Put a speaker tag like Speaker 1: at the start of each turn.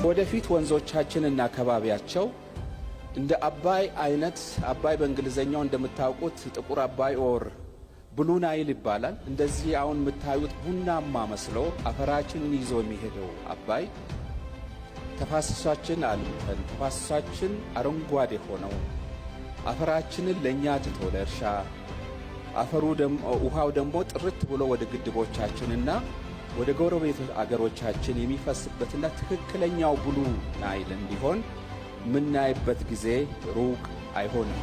Speaker 1: ወደፊት ወንዞቻችንና አካባቢያቸው እንደ አባይ አይነት፣ አባይ በእንግሊዝኛው እንደምታውቁት ጥቁር አባይ or Blue Nile ይባላል። እንደዚህ አሁን የምታዩት ቡናማ መስሎ አፈራችንን ይዞ የሚሄደው አባይ ተፋሰሳችን አልምተን፣ ተፋሰሳችን አረንጓዴ ሆነው፣ አፈራችንን ለእኛ ትቶ ለእርሻ፣ አፈሩ ውሃው ደግሞ ጥርት ብሎ ወደ ግድቦቻችንና ወደ ጎረቤት አገሮቻችን የሚፈስበትና ትክክለኛው Blue Nile እንዲሆን የምናይበት ጊዜ ሩቅ አይሆንም።